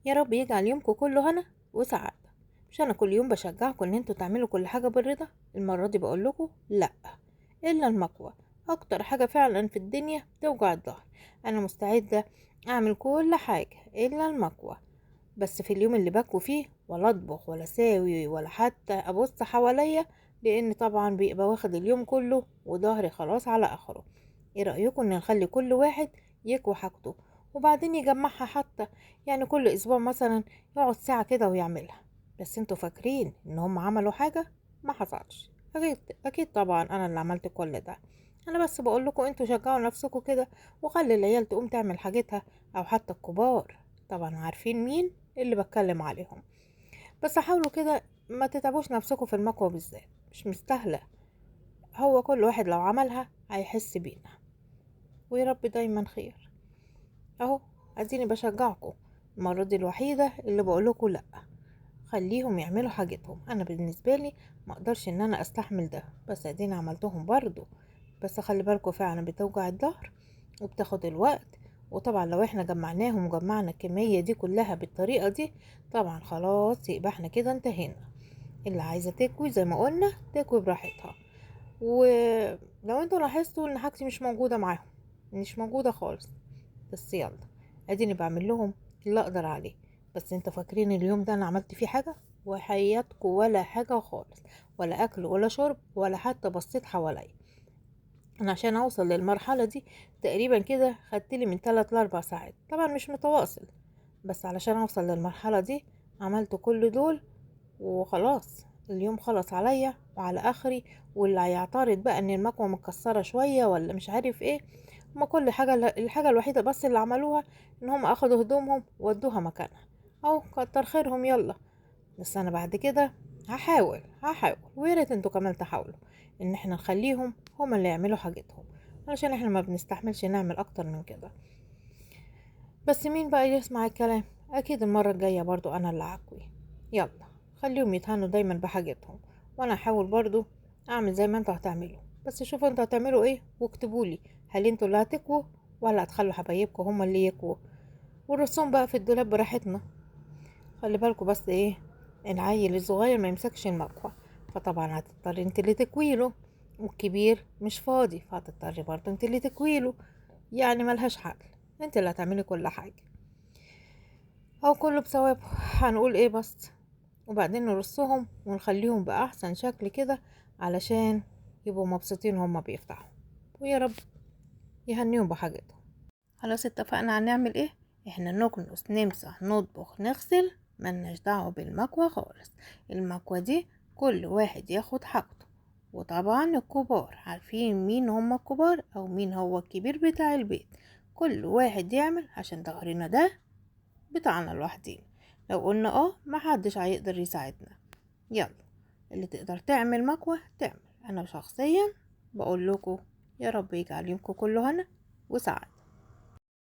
يا رب يجعل يومكم كله هنا وسعادة. مش انا كل يوم بشجعكم ان انتوا تعملوا كل حاجة بالرضا، المرة دي بقول لكم لا، الا المكوى اكتر حاجة فعلا في الدنيا بتوجع الظهر. انا مستعدة اعمل كل حاجة الا المكوى، بس في اليوم اللي بكوي فيه ولا اطبخ ولا ساوي ولا حتى ابص حواليا، لان طبعا بيبقى واخد اليوم كله وظهري خلاص على اخره. ايه رايكم ان نخلي كل واحد يكوي حاجته وبعدين يجمعها، حتى يعني كل اسبوع مثلا يقعد ساعة كده ويعملها؟ بس انتوا فاكرين ان هم عملوا حاجة؟ ما حصلش. اكيد طبعا انا اللي عملت كل ده. انا بس بقول لكم انتوا شجعوا نفسكم كده وخلي العيال تقوم تعمل حاجتها، او حتى الكبار طبعا عارفين مين اللي بتكلم عليهم. بس حاولوا كده ما تتعبوش نفسكم في المكوى بالذات، مش مستاهلة. هو كل واحد لو عملها هيحس بينا، ويا رب دايما خير. اهو اديني بشجعكم المرة دي الوحيدة اللي بقولكم لا، خليهم يعملوا حاجتهم. انا بالنسبة لي ما اقدرش ان انا استحمل ده، بس اديني عملتهم برضو. بس خلي بالكم فعلا بتوجع الظهر وبتاخد الوقت، وطبعا لو احنا جمعناهم وجمعنا الكمية دي كلها بالطريقة دي طبعا خلاص يبقى احنا كده انتهينا. اللي عايزة تكوي زي ما قلنا تكوي براحتها. ولو انتوا لاحظتوا ان حاجتي مش موجودة معاهم، مش موجودة خالص، بس يلا اديني بعمل لهم اللي اقدر عليه. بس انتوا فاكرين اليوم ده انا عملت فيه حاجة؟ وحياتكم ولا حاجة خالص، ولا اكل ولا شرب ولا حتى بصيت حواليا. انا عشان اوصل للمرحلة دي تقريبا كده خدت لي من 3 ل 4 ساعات، طبعا مش متواصل، بس علشان اوصل للمرحلة دي عملت كل دول وخلاص. اليوم خلص عليا وعلى اخري. واللي هيعترض بقى ان المكوة متكسرة شوية ولا مش عارف ايه، هما كل حاجة، الحاجة الوحيدة بس اللي عملوها ان هم اخدوا هدومهم وودوها مكانها، او كتر خيرهم يلا. بس انا بعد كده هحاول، ويا ريت انتوا كمان تحاولوا ان احنا نخليهم هما اللي يعملوا حاجتهم، علشان احنا ما بنستحملش نعمل اكتر من كده. بس مين بقى يسمع الكلام؟ اكيد المرة الجاية برضو انا اللي هكوي. يلا خليهم يتهنوا دايما بحاجتهم، وانا هحاول برضو اعمل زي ما انتوا هتعملوا. بس شوفوا انتوا هتعملوا ايه واكتبولي، هل انتوا اللي هتكووا ولا هتخلوا حبايبكم هما اللي يكووا؟ والرسوم بقى في الدولاب براحتنا. خلي بالكم بس ايه، العيل الصغير ما يمسكش المكوى، فطبعا هتضطري انت اللي تكويله، والكبير مش فاضي فهتضطري برضو انت اللي تكويله. يعني ملهاش حل، انت اللي هتعملي كل حاجة، او كله بثوابه. هنقول ايه بس. وبعدين نرصهم ونخليهم بأحسن شكل كده علشان يبقوا مبسوطين هما بيفتحوا، ويا رب يهنيهم بحاجتهم. خلاص اتفقنا هنعمل ايه؟ احنا نكنس، نمسح، نطبخ، نغسل، ملناش دعوة بالمكوى خالص. المكوى دي كل واحد ياخد حاجته، وطبعا الكبار عارفين مين هم الكبار او مين هو الكبير بتاع البيت. كل واحد يعمل عشان ظهرنا ده بتاعنا لوحدين، لو قلنا محدش هيقدر يساعدنا. يلا اللي تقدر تعمل مكوى تعمل. انا شخصيا بقول لكم يا رب يجعل يومكم كله هنا وسعادة.